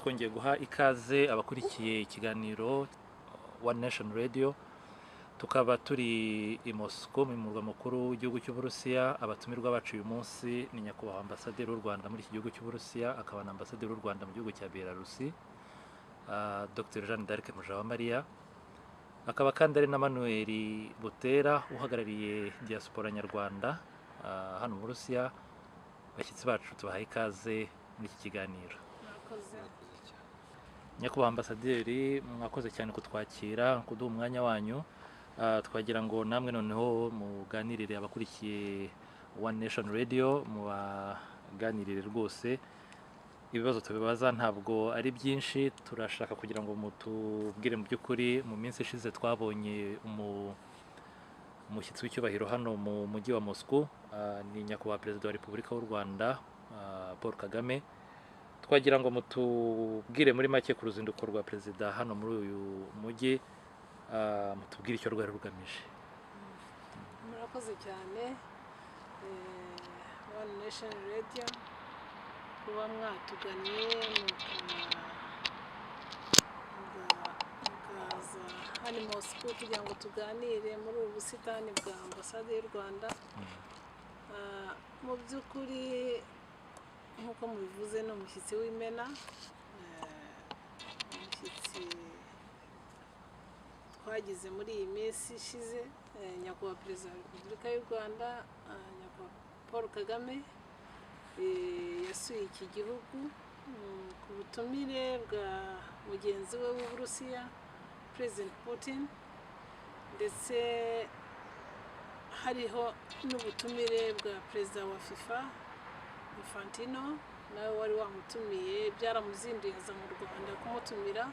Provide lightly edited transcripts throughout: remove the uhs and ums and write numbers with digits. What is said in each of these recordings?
Twongeye guha ikaze abakurikiye ikiganiro One Nation Radio. Tukaba turi i Moscow, mu murwa mukuru w'igihugu cy'Uburusiya. Abatumirwa bacu uyu munsi ni nyakubahwa ambasaderi w'u Rwanda muri iki gihugu cy'Uburusiya, akaba na ambasaderi w'u Rwanda mu gihugu cya Belarusi, Dr Jeanne d'Arc Mujawamariya, akaba kandi ari na Manuel Butera uhagarariye diaspora nyarwanda hano mu Burusiya. Abashyitsi bacu, tubahaye ikaze muri iki kiganiro. Murakoze. Nyakubahwa ambasaderi, mwakoze cyane kutwakira, kuduha umwanya wanyu. Twagira ngo namwe noneho muganirire abakurikiye One Nation Radio, mubaganirire rwose. Ibibazo tubibaza ntabwo ari byinshi. Turashaka kugira ngo mutubwire mu by'ukuri, mu minsi ishize twabonye umushyitsi w'icyubahiro hano mu mujyi wa Moscow, ni nyakubahwa Perezida wa Repubulika w'u Rwanda, Paul Kagame. Twagira ngo mutubwire muri make ku ruzinduko rwa perezida hano muri uyu mujyi, mutubwire icyo rwari rugamije. Murakoze cyane, One Nation Radio, kuba mwatugannye mukaza hano i Moscow kugira ngo tuganire muri ubu busitani bwa ambasade y'u Rwanda. Mu by'ukuri, nk'uko mubivuze, ni umushyitsi w'imena, umushyitsi twagize muri iyi minsi ishize, nyakubahwa Perezida wa Repubulika y'u Rwanda, nyakubahwa Paul Kagame, yasuye iki gihugu ku butumire bwa mugenzi we w'Uburusiya, President Putin, ndetse hariho n'ubutumire bwa perezida wa FIFA, Infantino, nawe wari wamutumiye, byaramuzinduye aza mu Rwanda kumutumira.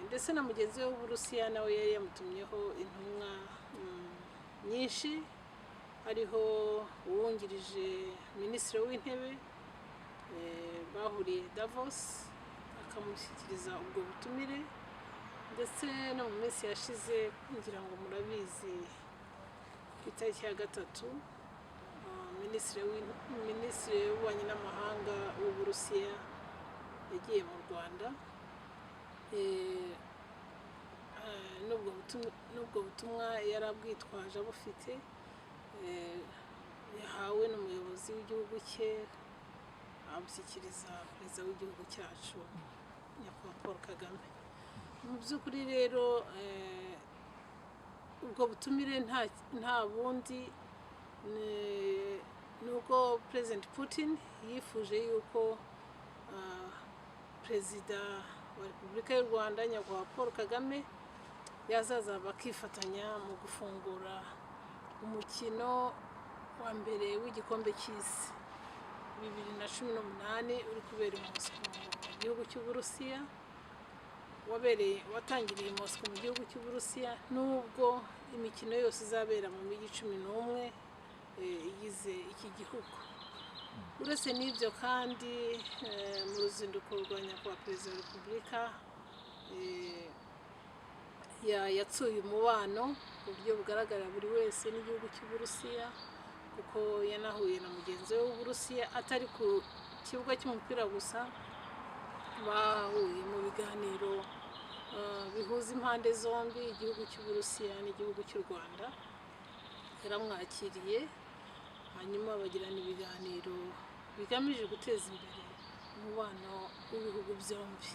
Ndetse na mugenzi we w'Uburusiya nawe yari yamutumyeho intumwa nyinshi, hariho uwungirije minisitiri w'intebe, bahuriye Davos akamushyikiriza ubwo butumire. Ndetse no mu minsi yashize, ngira ngo murabizi, ku itariki ya 3, minisitiri w'ububanyi n'amahanga w'Uburusiya yagiye mu Rwanda. N'ubwo butumwa yari abwitwaje abufite, yahawe n'umuyobozi w'igihugu cye, abushyikiriza perezida w'igihugu cyacu, nyakubahwa Paul Kagame. Mu by'ukuri rero, ubwo butumire nta bundi, ni uko President Putin yifuje yuko Perezida wa Repubulika y'u Rwanda, nyakubahwa Paul Kagame, yazaza bakifatanya mu gufungura umukino wa mbere w'igikombe cy'isi 2018 uri kubera i Moscow mu gihugu cy'Uburusiya, wabereye, watangiriye i Moscow mu gihugu cy'Uburusiya, nubwo imikino yose izabera mu mijyi 11 igize iki gihugu. Uretse n'ibyo kandi, mu ruzinduko rwa nyakubahwa Perezida wa Repubulika, yatsuye umubano ku buryo bugaragarira buri wese n'igihugu cy'Uburusiya, kuko yanahuye na mugenzi we w'Uburusiya, atari ku kibuga cy'umupira gusa, bahuye mu biganiro bihuza impande zombi, igihugu cy'Uburusiya n'igihugu cy'u Rwanda. Yaramwakiriye, hanyuma bagirana ibiganiro bigamije guteza imbere umubano w'ibihugu byombi,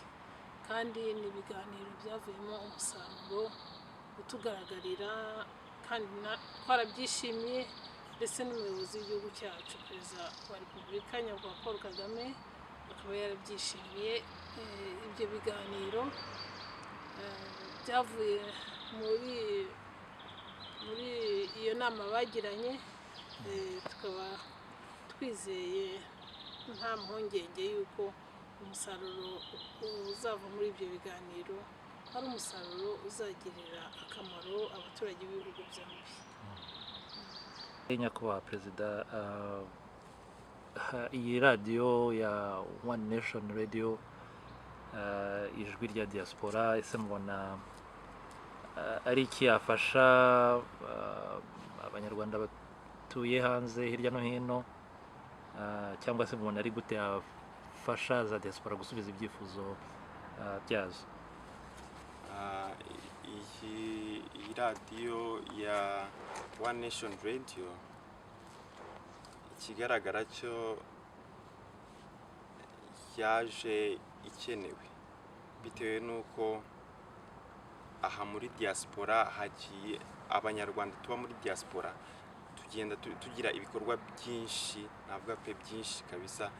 kandi ni ibiganiro byavuyemo umusaruro utugaragarira, kandi twarabyishimiye, ndetse n'umuyobozi w'igihugu cyacu, Perezida wa Repubulika, nyakubahwa Paul Kagame, akaba yarabyishimiye. Ibyo biganiro byavuye muri iyo nama bagiranye, tukaba twizeye nta mpungenge y'uko umusaruro uzava muri ibyo biganiro ari umusaruro uzagirira akamaro abaturage b'ibihugu byombi. Nyakubahwa Perezida, iyi radiyo ya One Nation Radio, ijwi rya diaspora, ese mubona ari iki yafasha abanyarwanda batuye hanze hirya no hino, cyangwa se mubona ari gute yafasha? mufasha za diaspora gusubiza ibyifuzo byazo? Iyi radiyo ya One Nation Radio, ikigaragara cyo yaje ikenewe, bitewe n'uko aha muri diaspora hagiye Abanyarwanda tuba muri diaspora, tugenda tugira ibikorwa byinshi, navuga pe byinshi kabisa,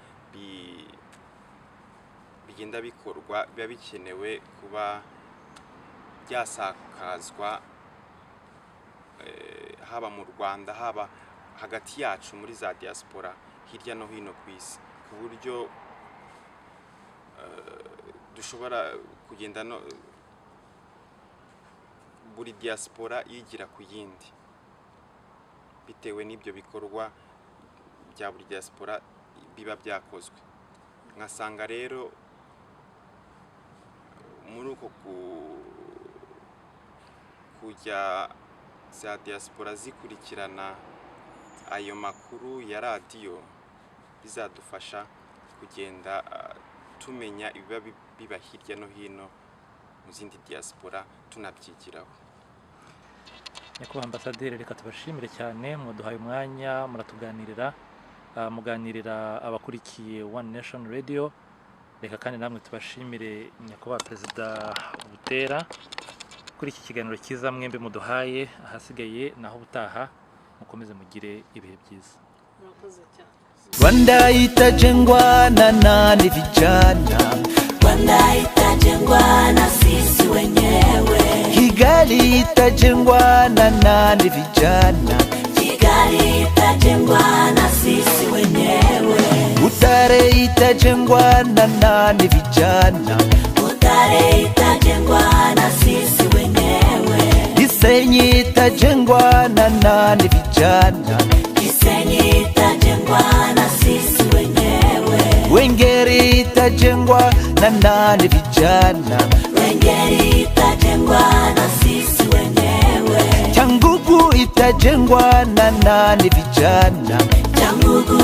bigenda bikorwa, biba bikenewe kuba byasakazwa, haba mu Rwanda, haba hagati yacu muri za diaspora hirya no hino ku isi, ku buryo dushobora kugenda no buri diaspora yigira ku yindi, bitewe n'ibyo bikorwa bya buri diaspora biba byakozwe. Nkasanga rero muri uko kujya za diaspora zikurikirana ayo makuru ya radiyo, bizadufasha kugenda tumenya ibiba biba hirya no hino mu zindi diaspora, tunabyigiraho. Nyakubahwa Ambasaderi, reka tubashimire cyane, muduhaye umwanya muratuganirira, muganirira abakurikiye One Nation Radio. Reka kandi namwe tubashimire, Nyakubahwa Perezida Butera, kuri iki kiganiro cyiza mwembi muduhaye. Ahasigaye naho ubutaha, mukomeze mugire ibihe byiza. Murakoze cyane. Rwanda itajengwa na nani vijana? Rwanda itajengwa na sisi wenyewe. Kigali itajengwa na nani vijana? Kigali itajengwa na sisi wenyewe. Butare itajengwa na nani vijana? Butare itajengwa na sisi wenyewe. Gisenyi itajengwa na nani vijana? Gisenyi itajengwa na sisi wenyewe. Ruhengeri itajengwa na nani vijana? Ruhengeri itajengwa na sisi wenyewe. Cyangugu itajengwa na nani vijana? Cyangugu.